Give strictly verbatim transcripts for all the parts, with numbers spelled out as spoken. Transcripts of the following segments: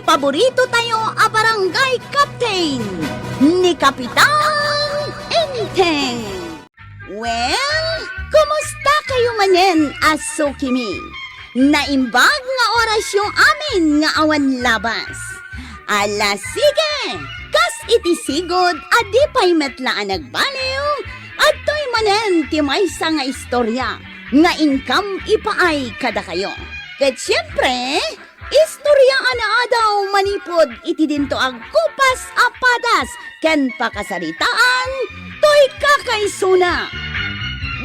paborito tayo a barangay captain, ni Kapitan Enteng. Well, kumusta kayo manen a sukimi? Naimbag nga orasyo amin nga awan labas. Ala, sige! Kas iti sigud a di pay met la a nagbaliw, adtoy manen ti maysa nga istorya nga inkam ipaay kadakayo. Ket siempre, istorya a naadaw manipud iti dinto agkupas a padas ken pakasaritaan toy kakaisuna.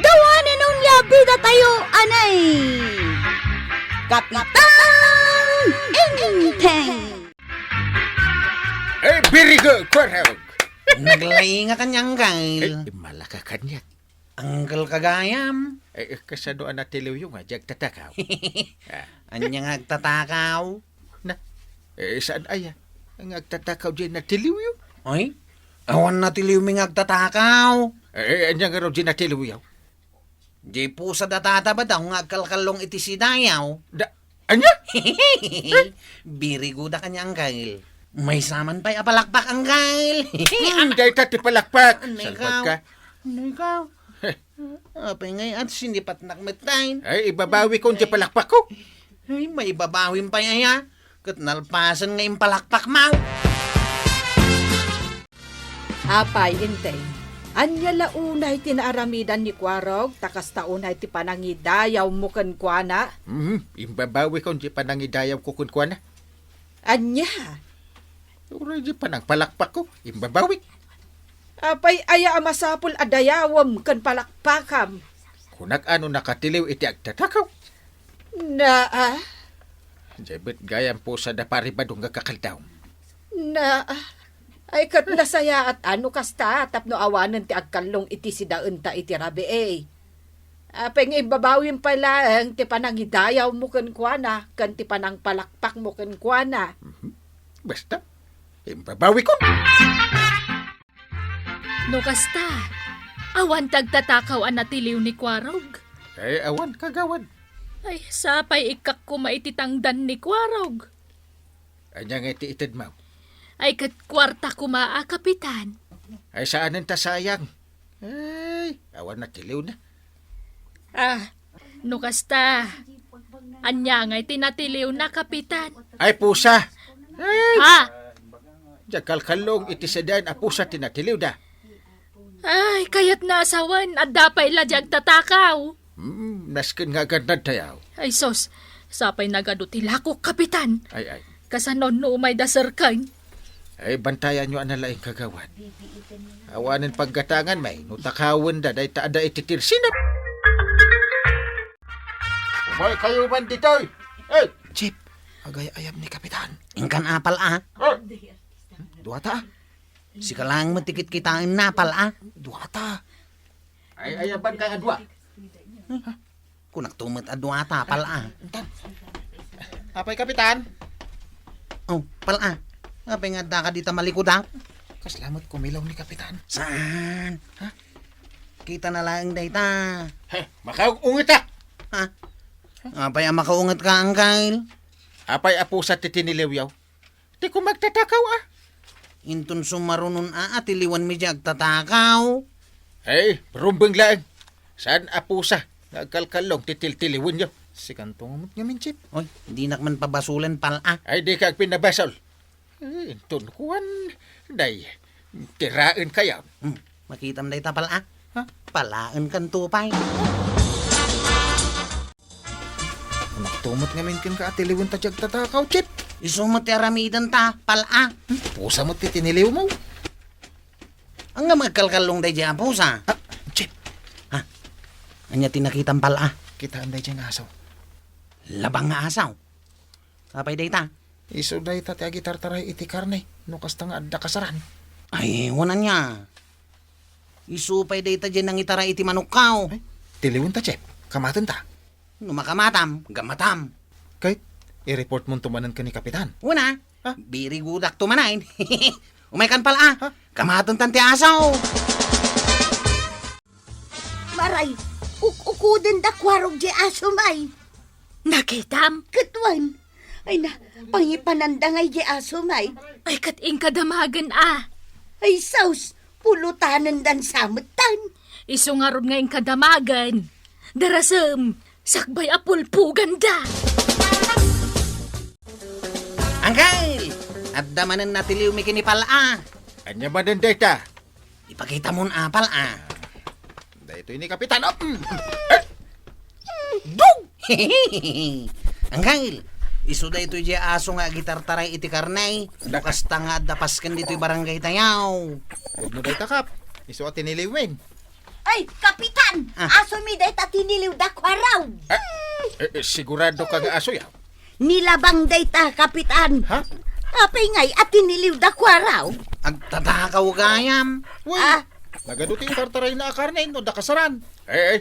Dawanen onia bida tayo anay Kapitan Enteng. Eh, very good, Kwarog. Naglainga kaniak, Uncle. Eh, malaka kaniak. Uncle ka gayam. Eh, eh, kasano a natiliwyo nga, di agtatakaw? Ah. Ania nga agtatakaw? Na, eh, saan aya? Nga agtatakaw di natiliwyo? Ay, awan natiliwmi nga agtatakaw. Eh, eh, ania nga raw di natiliwyo? Di pusa da tata ba daw nga agkalkallong iti sidayaw? Da, ania? Birigo da kaniak, Uncle. Maysa man pay a palakpak, Uncle. Hmm, dayta ti palakpak. Anay Salbat ka. Ka. Anay ka. Apay ngay at sinipatnak met tayo. Ay, ibabawi ko, di palakpak ko. Ay, maibabawim pay aya. Ket nalpasen nga impalakpak maw. Apay, Enteng, ania la unay ti naaramidan ni Kuarog, ta kasta unay ti panangidayawmo kenkuana? Mhm, imbabawikon ti panangidayawko kenkuana. Ania? Uray di panangpalakpakko, imbabawik. Apay aya a masapul a dayawem ken palakpakam? Kunak a no nakatiliw iti agtatakaw. Naa. Diay met gayam pusa da paribadong nga kakaldawm. Naa. Ay, ket nasayaat a no kasta tapno awanen ti agkallong iti sidaenta iti rabii. Apay nga imbabawim pay laeng ti panangidayawmo kenkuana ken ti panangpalakpakmo kenkuana. Mhm. Basta, imbabawikon. No kasta, awan ti agtatakaw a natiliw ni Kuarog? Ay, awan, kagawad. Ay, sapay ikkak koma iti tangdan ni Kuarog. Ania nga iti itedmo? Ay, ket kuarta koma a, Kapitan. Ay, saanen ta sayang. Ay, awan natiliw na. Ah, no kasta, ania ngay ti natiliw na, Kapitan? Ay, pusa. Ay! Ha? Diay kalkallong iti seden a pusa ti natiliw da. Ay, kayat na asawan, adda pay la diay agtatakaw. Hmm, nasken nga agannad tayaw. Ay, sus, sapay nagadu ti lakok, Kapitan. Ay, ay. Kasano no umay da serkan? Ay, bantayan yo a nalaing kagawad. Awanen paggatangan may, no takawen da, dayta adda iti tirsinep. Umay kayo man ditoy! Eh! Chief, agay-ayam ni Kapitan. Inkan apal, ah? Ah! Duata, ah? Sika lang met ti kitkitaen na, pal-a. Duata. Ay, ay, aban kay adua. Kunak to met adua ta, pal-a. Tan. Apay, Kapitan? Oh, pal-a. Apay nga adda ka dita malikuda? Kasla met kumilaw ni Kapitan. Saan? Ha? Kita na laeng dayta. He, makaungitak! Ha? Apay a makaunget ka, Angkal? Apay a pusa ti tiniliwyaw? Ti koma agtatakaw, a. Inton sumarunon a, atiliwanmi diay agtatakaw. Ay, rumbeng laeng. Saan a pusa nga agkalkallong ti tiltiliwenyo? Sikanto nga met ngamin, Chief. Oy, dinak man pabasolen, pal-a. Ay, dika agpinabasol. Eh, inton kuan, day, tiraen kayo. Hmm, makitam dayta, pal-a. Ha? Palaen kanto pay. Naktumot ngamin kenka a tiliwen ta diay agtatakaw, Chief. Isu met ti aramiden ta, pal-a. Hmm? Pusa met ti tiniliwmo. Ania nga agkalkallong daydiay a pusa? Ah, Chief. Ha? Ania ti nakitam, pal-a? Kitaem daydiay nga asaw. Labang nga asaw? Apay dayta? Isu dayta ti agitartaray iti karne, no kasta nga adda kasaran. Ay, wen ania. Isu pay dayta diay nangitaray iti manokkaw. Ay, tiliwen ta, Chief. Kamaten ta. No makamatam, gammatam. Kay, i-report monto manen ken ni Kapitan. Wen a, ha? Birigudakto manen. Umaykan, pal-a. Ha? Kamaten tan ti asaw. Maray, uk-ukuden da Kuarog diay aso, may. Nakitam? Ket wen, Ay na, pangipananda ngay di aso, may. Ay, ket inka damagen, a. Ay, saus, pulutanendan sa metten. Isu ngarud nga inka damagen. Darasem, sakbay a pulpuganda. Angkel! Adda manen natiliwmi ken ni Pal-a. Ania manen dayta? Ipakitamon a, Pal-a. Daytoy ni Kapitan, oh. Mm. Eh! Dug! Angkel, isu daytoy diay aso nga agitartaray iti karne. Kasta nga adda pasken ditoy barangay tayo. Pudno dayta, Kap. Isu a tiniliwmi. Ay, Kapitan! Ah. Asomi dayta tiniliw da Kuaraw! Eh, eh, eh, sigurado ka nga asoya? Ni Labang dayta, Kapitan. Ha? Apay ngay a tiniliw da Kuaraw? Agtatakaw gayam. Uy, ah, nagadu ti intartarayna a karne, no, da kasaran. Eh, eh,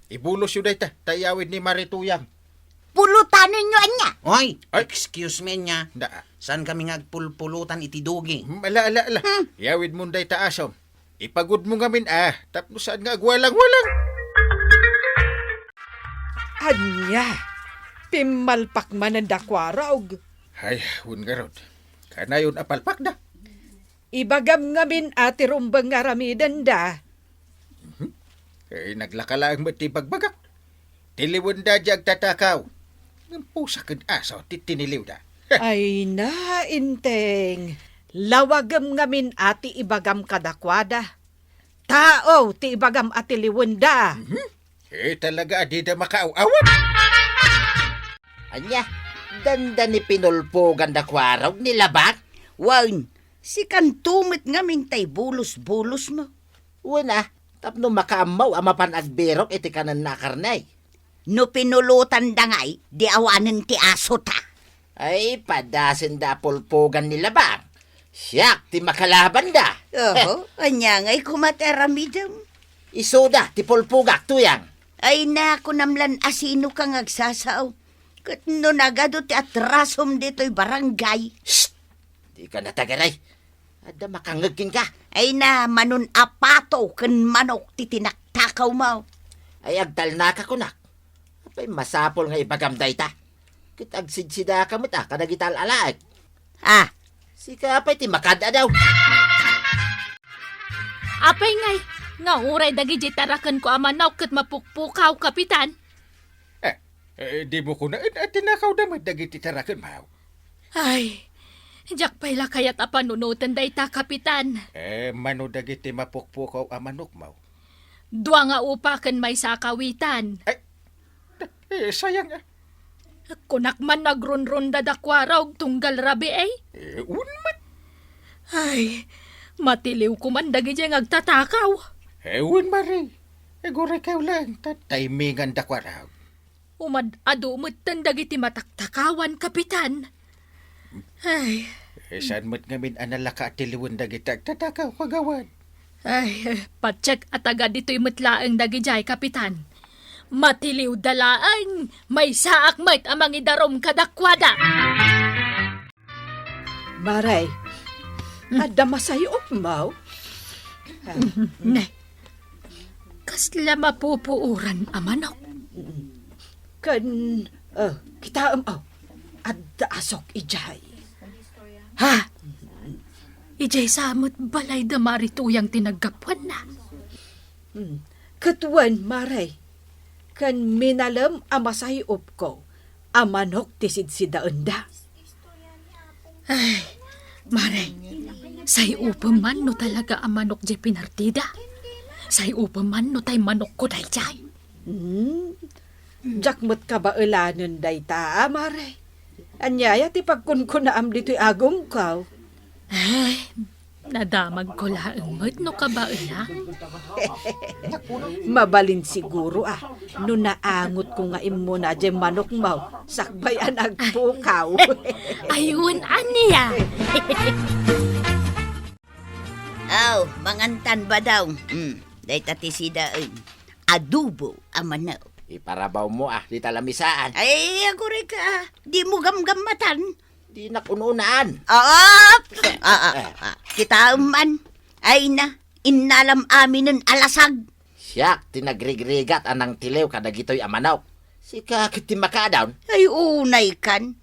ibulosyo dayta, ta iyawid ni Marituyang. Pulutanenyo ania? Oy, ay, excuse me ania. Da. Saan kami nga agpulpulutan iti dugi? Hmm, ala, ala, ala. Hmm. Iyawidmo dayta asom. Ipagudmo ngamin, ah, tapno saan nga agwalang-walang. Ania? Pimmalpak manen da Kuaraw. Ay, wen ngarud. Kanayon a palpakda. Ibagam ngamin a ti rumbeng nga aramidenda. Mhm. Eh, naglaka laeng met ti ibagbagak. Tiliwenda diay agtatakaw. Ngem pusa ken aso ti tiniliwda. Ay na, Inteng. Lawagem ngamin a ti ibagam kadakuada. Tao ti ibagam a tiliwenda. Mhm. Eh, talaga a dida makaaw-awat. Ania, dandani pinulpugan da Kuaraw ni Labang? Wen, sikanto met ngamin tay bulos-bulosmo. Wen a, tapno makaammo a mapan agbirok iti kanenna a karne. No pinulotanda ngay, di awanen ti asota. Ay, padasenda a pulpugan ni Labang. Siak ti makalabanda. Oho, ania ngay koma ti aramidem? Isuda ti pulpugak, Tuyang. Ay, nakunam lan asino ka nga agsasao. Ket no nagadu ti atrasom ditoy barangay. Shh! Dika natagaray. Adda makangngeg kenka. Ay na, manon a pato ken manok ti tinaktakawmo. Ay, agtalnaka kunak. Apay masapul nga ibagam dayta? Ket agsidsidaka met a kadagiti al-alaek. Ah. Sika pay ti makad-adaw. Apay ngay, nga uray dagidiay tarakenko a manok ket mapukpukaw, Kapitan? Eh, eh, dimo kunaen a tinakawda met dagiti tarakenmo? Ay, diak pay la kayat a panunoten dayta, Kapitan. Eh, mano dagiti mapukpukaw a manokmo? Dua nga upa ken maysa a kawitan. Ay, eh, sayang, ah. Kunak man nagrunrunda da Kuaraw tunggal rabii, eh. Eh, wen met. Ay, matiliwko man dagidiay nga agtatakaw. Eh, wen, Mari. Eh, guraykayo laeng, ta timingan da Kuaraw. Umad-adu metten dagiti mataktakawan, Kapitan. Ay. Eh, saan met ngamin a nalaka a tiliwen dagiti agtatakaw, Kagawad? Ay, patiek a taga ditoy met laeng dagidiay, Kapitan. Matiliwda laeng, maysaak met a mangidarum kadakuada. Mare, adda masay-opmo? Ne, kasla mapupuoran a manok? Ken, eh, kitaem, oh, adda asok idiay. Ha? Idiay sa met balay da Mari Tuyang ti naggapuanna. Hmm. Ket wen, Mare, ken minalem a masay-opko a manok ti sidsidaenda. Ay, Mare, say-opem man no talaga a manok diay pinartida. Say-opem man no tay manokko daydiay. Hmm? Diak met kabaelanen dayta, a, Mare. Ania aya ti pagkunkunaam ditoy agongko? Ay, nadamagko laeng met no kabaelam. Mabalin siguro a no naangotko nga immuna diay manokmo sakbay a nagpukaw. Ay, wen, ania? Aw, mangantan, Badong. Mm, dayta ti sidaen. Adobo a manok. Iparabawmo a, dita lamisaan. Ay, agurayka a. Dimo gamgammatan. Dinak un-unaan. Ah, ah, ah, ah. Kitaem man. Ay na, innalam aminen a lasag. Siak ti nagrigrigat a nangtiliw kadagitoy a manok. Sika ket ti makaadaw. Ay, unay kan.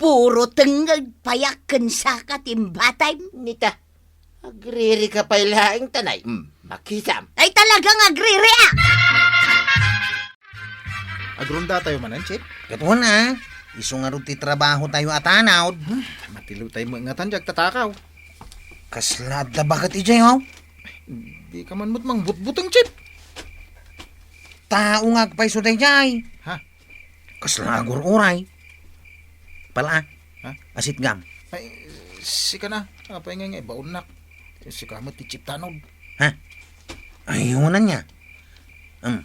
Puro tengnged payak ken saka ti imbatam. Nita, agririka pay laeng tanay. Mm, makitam. Ay, talagang agriri, ah! Agrondatayo manen, Chief? Ket wen, ah. Isu ngarud ti trabahotayo a tanod. Hmm, matiliwtayo met ngatan diay agtatakaw. Kasla adda baket idiay, oh. Dika man met mangbutbuteng, Chief. Tao nga agpayso daydiay. Ha? Kasla agur-uray. Pala, ah. Ha? Asitgam. Ay, sika na. Apay nga nga ibaonnak? Sika met ti Chief Tanod. Ha? Ay, ania? Hmm.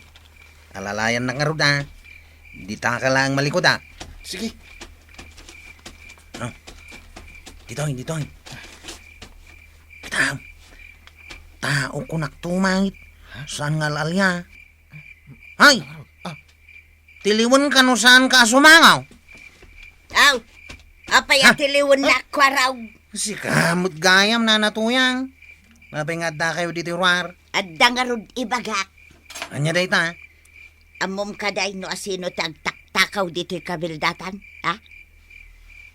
Alalayannak ngarud, ah. Ditaka laeng malikod, ah. Sige. Oh. Ditoy, ditoy. Kita. Tao kunak tumangit. Ha? Saan nga al-alia? Hay! Ah. Tiliwenka no saanka a sumangaw. Aw, apay a Ha? Tiliwennak, Kuarog? Sika met gayam, Nana Tuyang. Apay nga addakayo ditoy ruar? Adda ngarud ibagak. Ania dayta? Ammom kadi no asino ti agtaktakaw ditoy kabeldatan, ha?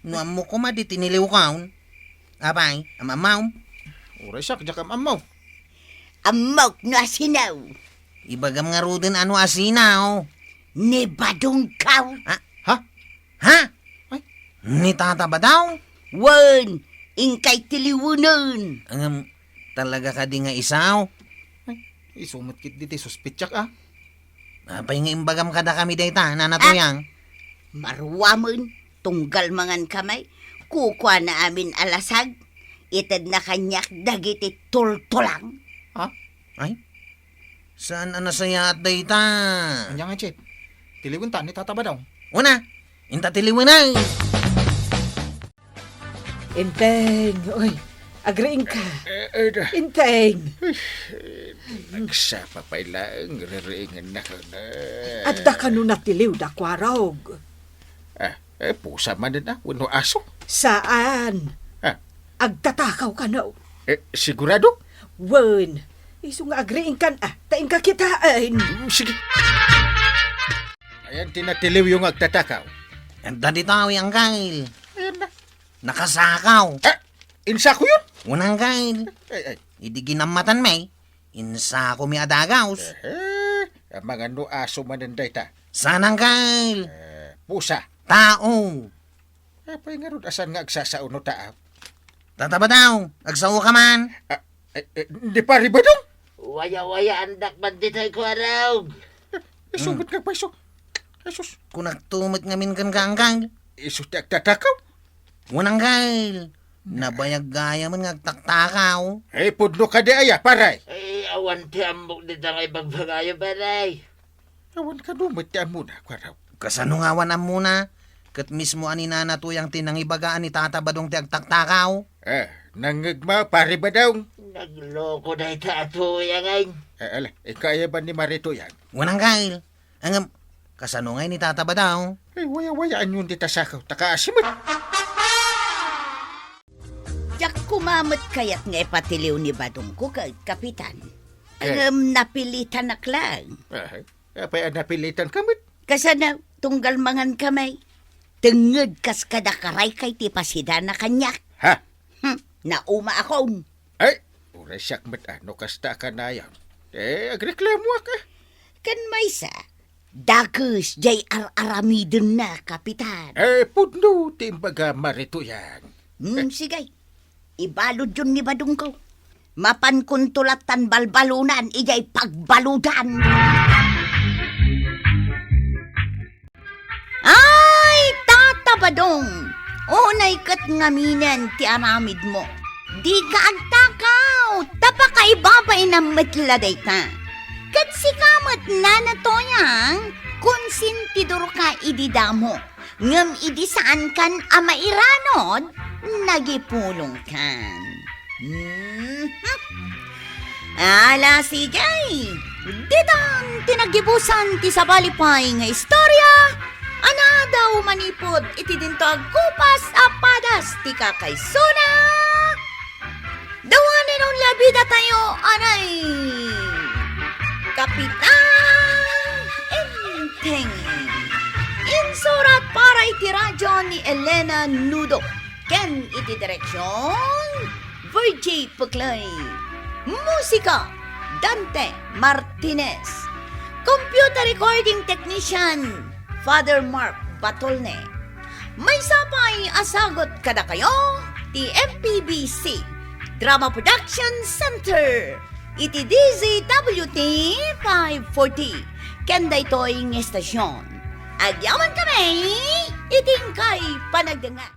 No ammok koma di tiniliwkaw. Apay, am-ammom? Uray siak, diak am-ammo. Ammok no asino. Ibagam ngaruden a no asino. Ni Badongko. Ha? Ha? Ha? Ay. Ni Tata Badong? Wen, inkay tiliwenen. Ngem, talaga kadi nga isu? Ay, isu met ketdi ti suspetsak, ah. Apay nga imbagam kadakami dayta, Nana Ah, Tuyang? Maruamen, tunggal mangankami, kukuana amin a lasag, itedna kaniak dagiti tultulang. Ha? Ay? Saan a nasayaat dayta? Ania nga, Chief? Tiliwenta ni Tata Badong. Una, inta tiliwena. Enteng, uy, agriingka. Eh, eh, da. Enteng. Nagsapa pay laeng, ririingennak. Adda kano natiliw da Kuarog? Ah, eh, pusa manen a, wenno aso? Saan? Ah. Agtatakaw kano? Eh, sigurado? Wen, isu nga agriingkan a, ta inka kitaen. Mm, sige. Ayan ti natiliwyo nga agtatakaw. Adda ditoy, Angkel. Ayan na. Nakasakaw. Eh, insakoyon? Wen, Angkel. Ay, ay. Idi ginammatan mi, insakomi a dagaws. Eh, amangan no aso manen dayta. Saan, Angkel? Eh, pusa. Tao. Apay ngarud a saan nga agsasao no tao? Tata Badong, agsaoka man? Ah, eh, eh, ni Pari Badong? Waya-wayaandak man ditoy, Kuarog. Isu Hmm. met nga payso. Jesus. Kunakto met ngamin kenka, Angkel. Isu ti agtatakaw? Wen, Angkel. Nabayag gayamen nga agtaktakaw. Eh, pudno kadi aya, Pare? Eh, awan ti ammok dita nga ibagbagayo, Pare. Awan kano met ti ammona, Kuarog. Kasano nga awan ammona? Ket mismo a ni Nana Tuyang ti nangibaga a ni Tata Badong ti agtaktakaw. Eh, nangngegmo, Pare Badong? Nagloko dayta a Tuyang, ay. Eh, ala, inka aya ban ni Mari Tuyang? Wen, Angkel. Ngem, kasano ngay ni Tata Badong? Eh, waya-wayaanyon dita sakaw, ta kaasi met. Diak koma met kayat nga ipatiliw ni Badongko ket, Kapitan. Eh. Ngem napilitanak laeng. Ah, apay a napilitanka met? Kasano, tunggal mangankami. Tengnged kas kada karaykay ti pasidana kaniak. Ha? Hmm, naumaakon. Ay, uray siak met a, no kasta a kanayon. Eh, agreklamoak, eh. Ken maysa, dakes diay ar-aramidenna, Kapitan. Eh, pudno ti imbaga, Mari Tuyang. Hmm, sige. Ibaludyon ni Badongko. Mapankonto lattan balbalonan idiay pagbaludan. Ay, Tata Badong, unay ket ngaminen ti aramidmo. Dika agtakaw, ta pakaibabainam met la dayta. Ket sika met, Nana Toyang, konsentidorka idi damo, ngem idi saankan a mairanod, nagipulongkan. Mhm. Ala, sige. Ditan ti naggibusan ti sabali pay nga istorya a naadaw manipud iti dinto agkupas a padas ti kakaisuna. Dawanen nga bidatayo, anay, Kapitan Enteng. Insurat para iti Ti radio ni Elena Nudo, ken iti direksion, Virgie Puclay. Musika, Dante Martinez. Computer recording technician, Father Mark Batolne. Maysa pay a sagut kadakayo ti M P B C Drama Production Center iti D Z W T five forty. Ken daytoy nga estasion, agyaman kami iti inkay panagdengngeg.